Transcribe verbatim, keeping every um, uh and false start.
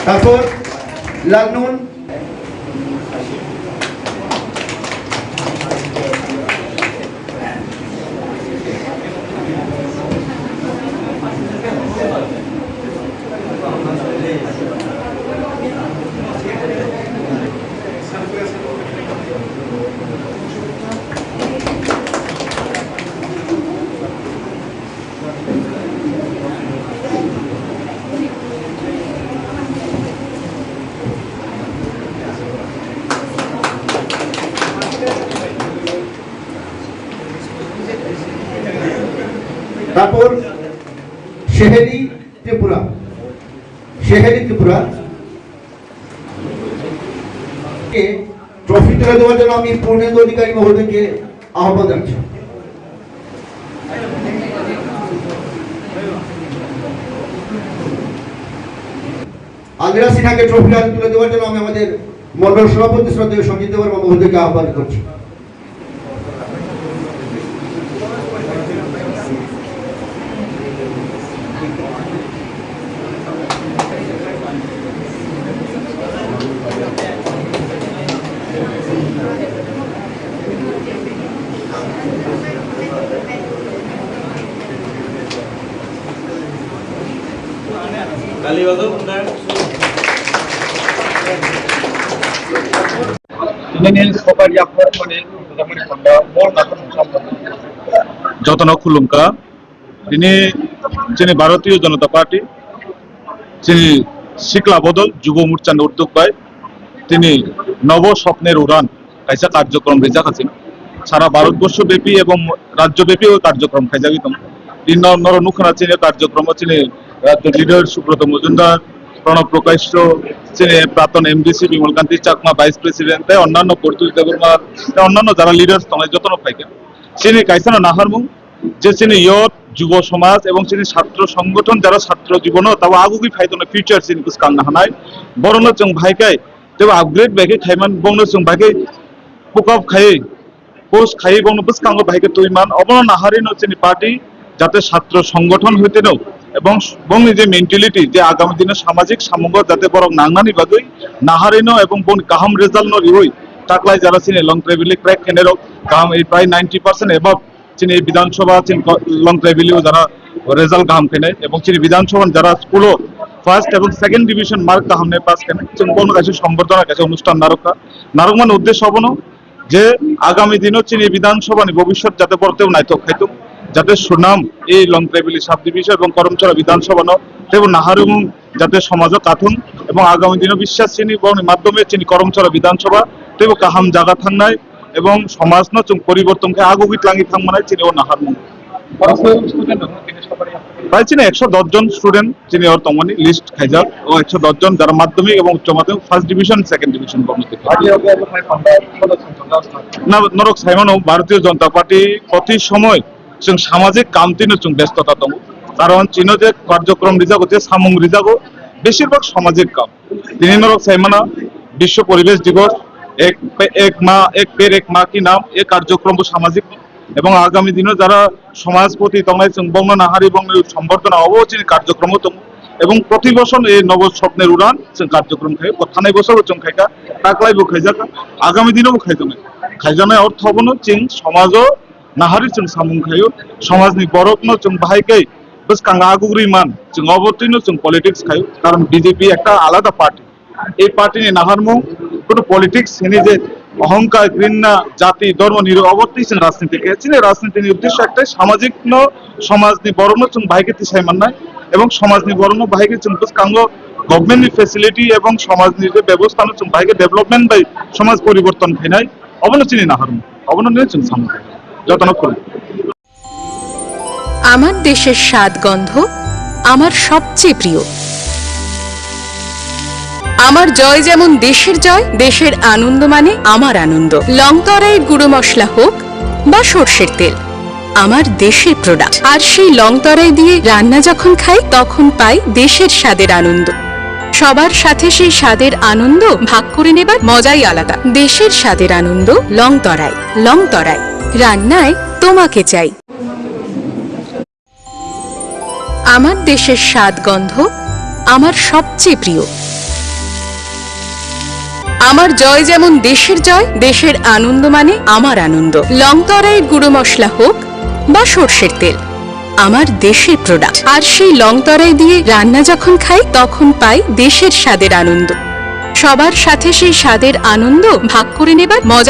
তারপর লালনুন। তারপর শেহেরি ত্রিপুরা, শেহেরি ত্রিপুরা কে ট্রফি তুলে দেওয়ার জন্য আমি পূর্ণেন্দু অধিকারী মহোদয়কে আহ্বান জানাচ্ছি। আলমিরা সিনহাকে ট্রফি তুলে দেওয়ার জন্য আমি আমাদের মণ্ডল সভাপতি শ্রদ্ধেয় সঞ্জিত দেববর্মা মহোদয়কে আহ্বান করছি। Jotono khulumkha. Tini chini Bharatiya Janata Party, chini Sikla Bodol Jubo Morcha ni uddog bai tini Nobo Swapner Uran kaisa karjokrom rijak haching. Sara Bharatborsho bepi ebong rajyo bepi o karjokrom khaijagwi tongo. Tini nor-, norok nukha na chini karjokromo chini rajyo leader Subroto Majumdar, Pranab Prakash, chini praton M D C Bimal Kanti Chakma, Vice President, tei onnanno Portul Debbarma, tei onnanno jara leaders tongnai jotono phaikha. Chini kaisano naharmung je chini youth, jubo somaj ebong chini satro songgothon jara satro jibono tabo agugwi phai tongnai future chini bwskang naharnai. Borokno chwng bahai khe tebo upgrade bai khe khaiman, bongno chwng bahai khe puck up khaiwi post khaiwi bongno bwskango bahai khe twiman. Obono naharino chini party jate satro songgothon hoiteno ebong bongni je mentality je agami dino samajik samungo jate borok nangnani bagwi naharino ebong bongni kaham result no riwi taklai jara chini long tribal crack khenai rok kaham, ei prai ninety percent above chini Bidhan Sabha chini ko-, long tribal o jara result kaham khenai ebong chini Bidhan Sabha ni jara school o first ebong second division mark kaham nai pass khenai chwng bono kaisa sombordona kaisa onusthan narwkha. Narwkmani uddesho abono je agami dino chini Bidhan Sabha ni bobiswt jate borok tebo naithok khaitung, jate sunam ei Longtraibili sub division ebong Karamchara Bidhan Sabha no tebo naharmung jate somajo kathung ebong agami dino biswas chini borokni madhyome chini Karamchara Bidhan Sabha tebo kaham jaga thangnai ebong somaj no chwng poriborton khe agugwi tlangwi thangmanai chini o naharmung. Bai chini ekso dos jon student chini or tongmani list khaijak, o ekso dos jon jara madhyamik ebong uccho madhyamik first division, second division borok ni theke. Na, norok saimano Bharatiya Janata Party proti somoy chwng samajik kam twi no chwng bestota tongo, karon chino je karjokrom rijago, je samung rijago, beshirbag samajik kam. Tini norok saimano Biswa Poribesh Divos, ek, ek ma, ek per ek ma ki naam, e karjokrom bo samajik. Ebong agami dino jara somaj poti tongnai chwng bongno nahari bongno sombordona obo chini karjokromo tongo. Ebong proti bosor e Nobo Swapner Uran chwng karjokrom khai, bo thanai bosor bo chwng khaikha, taklai bo khaijakha, agami dino bo khaijaknai. Khaijaknai ortho bono chwng somajo nahari chwng samung khaio, somajni borokno chwng bahai khe bwskango agugri man, chwng obo twino chwng politics khaio, karon B J P ekta alada party. Ei party ni naharmung, kono politics hini je ohongkar, grinna, jati, dhormo niro obo twi chwng rajniti khe. Chini rajniti ni uddesho ektai samajik no, somaj ni borok no chwng bahai khe tisai mannai, ebong somaj ni borok no bahai khe chwng bwskango government ni facility ebong somaj ni je bebosta no chwng bahai khe development bai somaj poriborton khainai, obo no chini naharmung, obo no chwng samung. Jotono khulum. আমার দেশের স্বাদ গন্ধ আমার সবচেয়ে প্রিয়। আমার জয় যেমন দেশের জয়, দেশের আনন্দ মানে আমার আনন্দ। লং তরাইয়ের গুঁড়ো মশলা হোক বা সর্ষের তেল, আমার দেশের প্রোডাক্ট। আর সেই লং তরাই দিয়ে রান্না যখন খাই, তখন পাই দেশের স্বাদের আনন্দ। সবার সাথে সেই স্বাদের আনন্দ ভাগ করে নেবার মজাই আলাদা। দেশের স্বাদের আনন্দ লং তরাই। লং তরাই, রান্নায় তোমাকে চাই। আমার দেশের স্বাদ গন্ধ আমার সবচেয়ে প্রিয়। আমার জয় যেমন দেশের জয়, দেশের আনন্দ মানে আমার আনন্দ। লং তরাইয়ের গুঁড়ো মশলা হোক বা সর্ষের তেল, আমার দেশের প্রোডাক্ট। আর সেই লং তরাই দিয়ে রান্না যখন খাই, তখন পাই দেশের স্বাদের আনন্দ। সবার সাথে সেই স্বাদের আনন্দ ভাগ করে নেবার মজা।